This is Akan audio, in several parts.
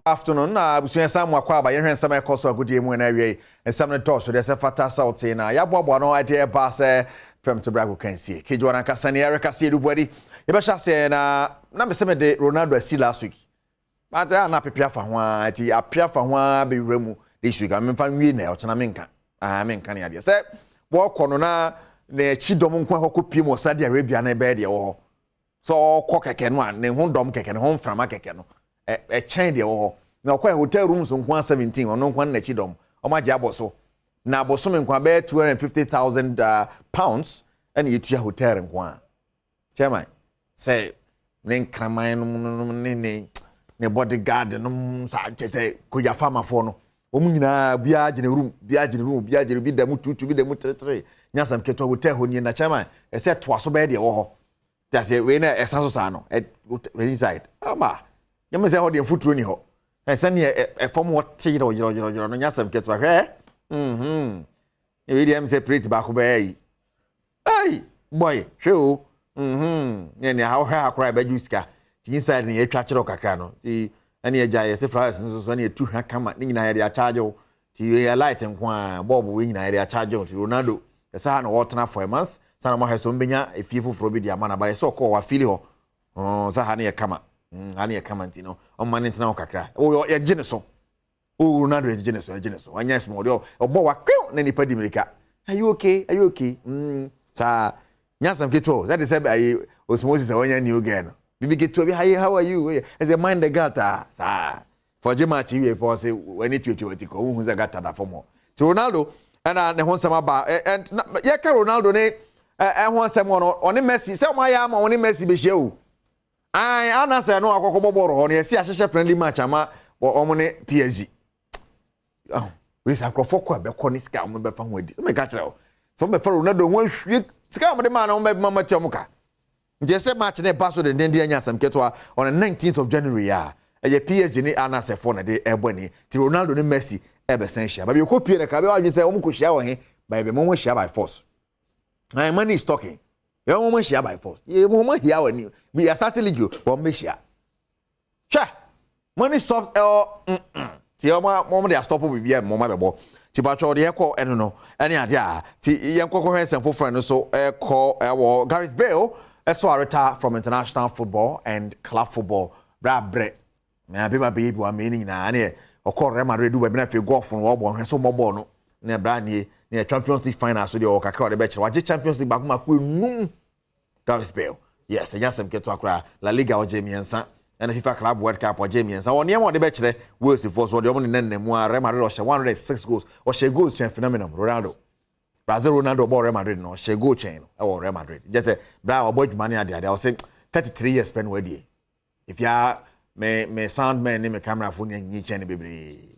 Afternoon na abusua san mu akɔ aba. Yɛhwɛ nsɛm a ɛkɔ so agodie mu ɛna awie. Nsɛm no dɔɔso deɛ sɛ fata sɛ wote na yɛaboaboa no ɛde ɛba sɛ prɛmto berɛ agokansie kegye wɔn ankasa ne yɛrekasa yɛdu buadi. Yɛbɛhyɛ aseɛ na mesɛ mede Ronaldo asi last week, but a na apepe afa ho a, nti ape afa ho a bɛwura mu this week a memfa nwie na ɔkyena menka menka ne adeɛ sɛ wɔkɔ no na n'akyi dɔm nko akɔkɔ pie mu wɔ Saudi Arabia na ɛbɛyɛ deɛ wɔ hɔ sɛ ɔkɔ kɛkɛ no a, ne ho dɔm kɛkɛ, ne ho mframa kɛkɛ no ɛkyɛn deɛ wɔ hɔ. Na ɔkɔ hotel rooms nko a 17, ɔno nko n'akyi dɔm ɔmo agye abɔ so na abosome nko abɛyɛ 250,000 pounds ɛna yɛtua hotel nko a. Chairman, sɛ ne nkraman no ne bodyguard no saa kyɛ sɛ kogya farmafoɔ no, wɔn nyinaa biara gyina room, biara gyina room, biara gyina bi da mu tutu bi da mu teretere nyasam ketewa. Hotel hɔ nie na chairman, ɛsɛ toa so bɛyɛ deɛ wɔ hɔ te aseɛ. Wei na ɛsa so saa no ɛ inside ama nyɛmɛ sɛ hɔ deɛ mfuturo ni hɔ ɛsɛneɛ ɛfam hɔ te yerɛw yerɛw yerɛw yerɛw no nyasam ketewa. Hwɛ, ebi deɛ sɛ plate baako bɛyɛ yi ɛyi boy, hwɛ o, ne nea ha, hwɛ ha koraa ɛbɛgye sika ti inside ne yɛatwa kyerɛw kakra no ti ɛne agya yɛsɛ flowers no so ɛne yɛtu hwa kama ne nyinaa yɛde akyagye wo ti yɛ light nko a bulb wei nyinaa yɛde akyagye wo. Ti Ronaldo ɛsɛ ha na wɔtena for a month sanni wɔn ahwɛ so mbɛnya efie foforɔ bi de ama na ba yɛ sɛ ɔkɔ wafili hɔ ɔɔ sɛ ha ne yɛ kama, ha ne yɛ kama nti no ɔmma ne ntena hɔ kakra. Ɔyɛ yɛgye ne so o, Ronaldo yɛgye ne so, yɛgye ne so. Ɔnyɛ small deɛ ɔbɔ wa kpew na nipa di mirika, "Are you okay? Are you okay?" Saa nyasam ketewa o, sɛ de sɛ ayi osmosis a wɔnya new girl no bibi ketewa bi, "Hi, how are you?" Ɛsɛ mind the gutter saa fɔgye match wie pɔ sɛ w'ani tuatua w'ati kɔ wohu sɛ gutter da fam hɔ. Ti Ronaldo ɛna ne ho nsɛm aba ɛ ɛ yɛka Ronaldo ne ɛho nsɛm wɔ no, ɔne Messi sɛ ɔmo ayɛ ama ɔne Messi bɛhyia o. Ayi ana sɛ ɛno akɔkɔ bɔ bɔɔlo hɔ no, yɛsi ahyehyɛ friendly match ama ɔmo ne PSG. Wei sɛ nkurɔfoɔ kɔ a bɛkɔ ne sika a ɔmo bɛfa ho adi sɛ mɛka kyerɛ wo sɛ ɔmo bɛfa Ronaldo ho ahwie sika a ɔmo de maa no, ɔmo bɛma ma tia ɔmo ka. Nti ɛsɛ match ne ba so dendenden anya asɛm ketewa on the 19th of January a ɛyɛ PSG ne Al-Nassr na de ɛbɔ ani. Ti Ronaldo ne Messi ɛbɛsɛn hyia baabi okɔ pie na ka bɛ wadwene sɛ ɔmo kɔ hyia wɔ he baabi mo mo hyia by force. And money is talking. Yɛn mo mo hyia by force, yɛn mo mo hyia wɔ ni. We are starting league o, wɔn bɛ hyia. Hwɛ, money stops ɛwɔ ti wɔn wɔn de astop biribi a mo ma bɛbɔ ti patro deɛ ɛkɔ ɛno no ɛne adeɛ a ti yɛn kɔkɔ hwɛ nsɛm foforɔ no so. Ɛkɔ ɛwɔ Gareth Bale ɛso aretire from international football and club football. Bra brɛ na abema bɛyɛ bi wa mɛ ne nyinaa ne ɔkɔ Real Madrid du baabi na afei golf no wɔbɔ nhwɛ so mmɔ bɔɔl no ne bra nie ne Champions League final so deɛ ɔwɔ kakra ɔde bɛkyerɛ. Wagye Champions League baako mako enum, Gareth Bale. Yes, ɛnyɛ asɛm ketewa koraa. La Liga ɔgye mmiɛnsa, ɛna FIFA Club World Cup ɔgye mmiɛnsa. Wɔ nneɛma ɔde bɛkyerɛ Wales foɔ so, ɔde ɔmo ne nan mu a Real Madrid ɔhyɛ 106 goals. Ɔhyɛ goals kyɛn phenomenon Ronaldo, Brazil Ronaldo ɔbɔ Real Madrid no, ɔhyɛ goal kyɛn no ɛwɔ Real Madrid. Gye sɛ bra ɔbɔ adwuma ne adeade a ɔsɛ 33 years pɛ no wadie efia me sound man ne me camera fo ne nyi kyɛn no bebree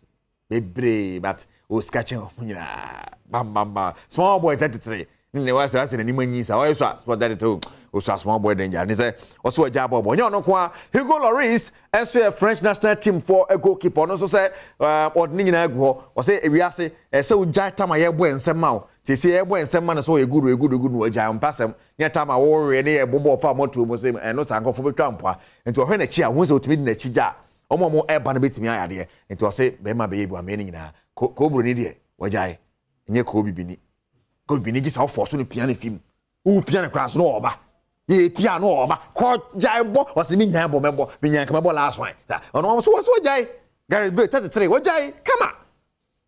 bebree, but o sika kyɛn ɔmo nyinaa bam bam bam. Small boy 33 ne wasɛ n'anim anyi sa ɔyɛ so a small 33 o so a small boy danger ne sɛ ɔso ɔgya abɔbɔ nyɛ ɔno ko a. Hugo Lloris ɛnso yɛ French national team for a goalkeeper. Ɔno nso sɛ ɔde ne nyinaa gu hɔ. Ɔsɛ ewiase ɛsɛ ogya tam a yɛbɔ nsɛm ma o sese yɛbɔ nsɛm ma no sɛ ɔyɛ good, ɔyɛ good, ɔyɛ good na ɔgya mpasɛm nyɛ tam a wɔrewe ne yɛ bɔbɔ ɔfa mɔtuo mu sɛ ɛno saa nkɔfo bɛtwa mpoa. Nti ɔhwɛ n'akyi a ohun sɛ otumi di n'akyi gya a ɔmo a ɔmo ɛba no bɛtumi ayɛ adeɛ. Nti ɔsɛ bɛrima bɛyɛ bi wamɛ no nyinaa koo buroni deɛ wɔgyae nyɛ koo bibini. Koo bibini gye sɛ ɔfɔ so no pia ne fim wo pia ne koraa so no ɔba yɛ pia no ɔba kɔ gyae bɔ. Ɔsɛ mi nyae bɔ mɛbɔ mi nyae kama bɔ last one sa ɔno ɔmo so wɔ so wɔgyae. Gareth Bale 33 wɔgyae kama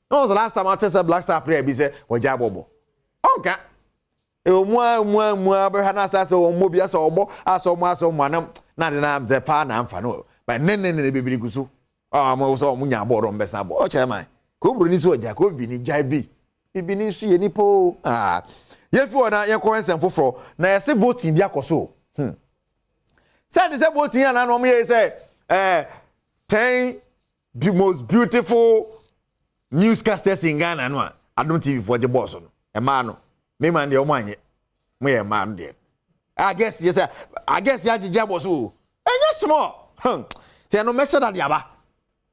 na wɔn sɛ last time ate sɛ Black Star player bi sɛ wɔgyae bɔ bɔ ɔnka emu a emu a emu a bɛhwɛ na asase wɔn mo bi asɛ ɔbɔ asɛ ɔmo asɛ ɔmo anam na de na sɛ paa na nfa no ba ne ne ne bebree gu so ɔmo sɛ ɔmo nya bɔɔl ɔmo bɛsa bɔ ɔkyerɛ man kò buroni sɛ ɔgya kò bibini gyae bi bibini nso yɛ nipa o. Aa yɛfi hɔ na yɛnkɔ nsɛm foforɔ na yɛsɛ voting bi akɔ so sɛ de sɛ voting yɛ na ɔmo yɛ sɛ 10 most beautiful newscasters in Ghana no a Adom TV foɔ gye bɔɔso no, ɛmaa no mmarima deɛ ɔmo anyɛ mo yɛ mmaa no deɛ I guess yɛ sɛ I guess yɛ agyegye abɔ so o, ɛnyɛ small sɛ ɛno mɛhyɛ da de aba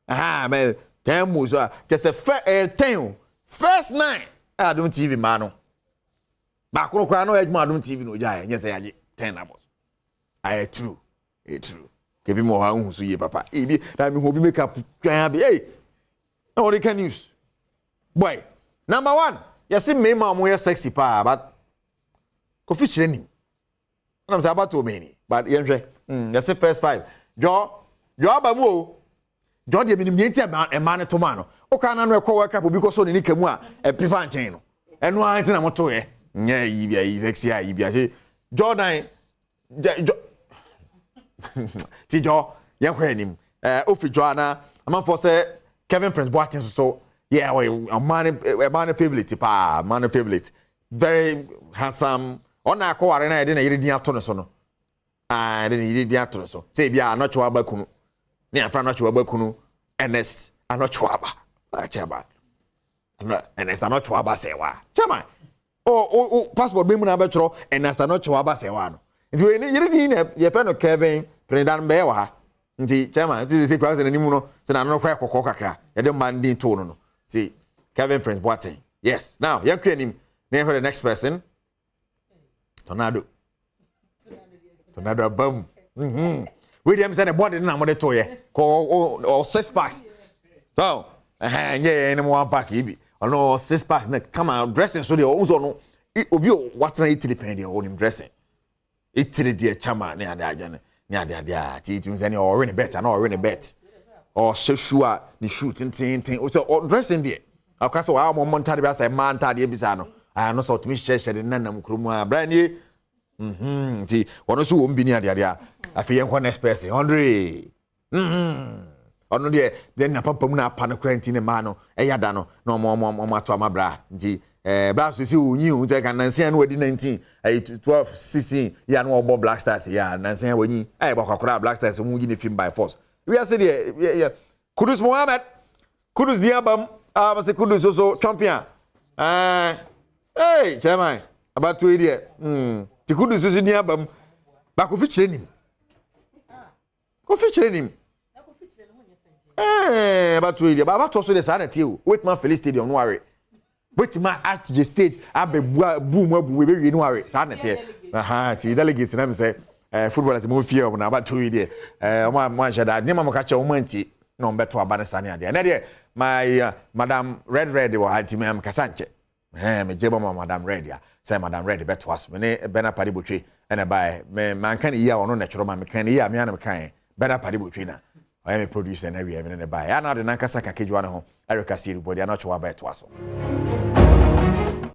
aha mɛ 10 mu so a kyɛ sɛ fɛ ɛyɛ 10 o, first nine ɛ Adom TV mmaa no baako no koraa na ɔyɛ adwuma Adom TV na ogya yɛ nyɛ sɛ yɛagye 10 abɔ so. Ayɛ true, ɛyɛ true. Kebi mu wɔ hɔ a wohu so yie papa. Ebi na mehu obi makeup twan abi. Ei! Na wɔde ka news. Boy, number one, yɛse mmarima a wɔyɛ sexy paa, but Kofi kyerɛ nim. Ɛnam sɛ abato many, but yɛnhwɛ. Yɛse first five. Dwɔ, dwɔ aba mu o. Dwɔ deɛ menim deɛ nti a mmaa no to maa no. Wokaa na no ɛkɔ World Cup obi kɔ so ne nika mu a ɛpifa nkyɛn no. Ɛno ara nti na motoeɛ. Nyɛ yi bi ayi sexy ayi bi ase. Jordan dwɔ ti dwɔ yɛnkɔ anim. Ɛɛ ofi dwɔ ana amanfoɔ sɛ Kevin Prince Boateng nso so yɛ ɔyɛ ɔmaa ne ɛmaa ne favourite paa, ɔmaa ne favourite. Very handsome. Ɔna akɔware na yɛde ne yere din ato ne so no. Ah, yɛde ne yere din ato ne so. Sɛ ebi a anɔkyewa aba kunu. Ne afra anɔkyewa aba kunu Ernest anɔkyewa aba. Akyɛba. Ernest anɔkyewa aba sɛ wa. Chairman. O o o passport bɛ mu na abɛtwerɛ Ernest anɔkyewa aba sɛ wa no. Nti wei ne yere din na yɛfrɛ no Kevin Prindan bɛyɛ wɔ ha. Nti chairman nti sɛ kura sɛ n'anim no sɛ n'ano no kɔ kɔkɔɔ kakra. Yɛde mma no din too no no. Nti Kevin Prince Boateng. Yes. Now yɛnkɔ anim na yɛhwɛ the next person. Tornado. Tornado aba mu. Wei deɛ sɛ ne bɔde no na mode toeɛ. Kɔ ɔ six packs. So, ɛhɛn nyɛ yɛn ne mo one pack yi bi. Ɔno six packs na kama dressing so deɛ ɔmo sɛ ɔno obi a watena Italy pɛn deɛ ɔnim dressing. Italy deɛ chama ne ade adwene ne ade ade a ti ti sɛ ne ɔwe ne bet ana ɔwe ne bet. Ɔhyɛ shoe a ne shoe tententen sɛ ɔ dressing deɛ ɔka sɛ ɔa ɔmo ntade bi asɛ mmaa ntadeɛ bi saa no ano sɛ ɔtumi hyehyɛ de nenam kurom a bra nie. Nti ɔno nso wɔ mu bi ne ade ade a afei yɛnkɔ next person Andre. Ɔno deɛ deɛ na pampa mu na apa no kora nti ne mmaa no ɛyɛ ada no na ɔmo ɔmo ɔmo ato ama bra nti bra so si onyi o sɛ ka nansia no wadi 19 ɛyɛ 12 16 yɛ ano ɔbɔ Black Stars yɛ a nansia wanyi ɛyɛ bɔ akɔkora Black Stars ɔmo yi ne film by force wiase deɛ yɛ yɛ Kudus Mohammed Kudus di abam a wɔsɛ Kudus so so champion hey chairman abatoɔ yi deɛ ti Kudus so so di abam baako fi kyerɛ nim. Kofi kyerɛ nim. Ɛɛ abatoɔ yi deɛ abatoɔ so deɛ saa na ɛteɛ o. Wobɛtumi afɛli stadium no awe. Wobɛtumi agye stage abɛbu bu mu abu ebewie no awe saa na ɛteɛ. Aha ti delegates na mi sɛ ɛɛ footballers mo nfie wɔn na abatoɔ yi deɛ ɛɛ wɔn a mo anhyɛ da nneɛma mo ka kyerɛ wɔn antie na wɔn bɛto aba ne saa ne adeɛ. Ɛnɛ deɛ my madam red red wɔ ha nti mɛ kasa nkyɛ. Ɛhɛn, megye bɔ ma Madam Red a, sɛ Madam Red bɛtoa so. Me ne Bernard Padi Botwe na ɛbaeɛ. Me, manka ne yie a ɔno na ɛtwerɛ ma meka ne yie a me ara na mekaeɛ. Bernard Padi Botwe na ɔyɛ me producer na awieɛ me ne no baeɛ. Ɛa na ɔde n'ankasa ka kejuwa no ho ɛreka Siri Bɔdi a na ɔtwe waba ɛtoa so.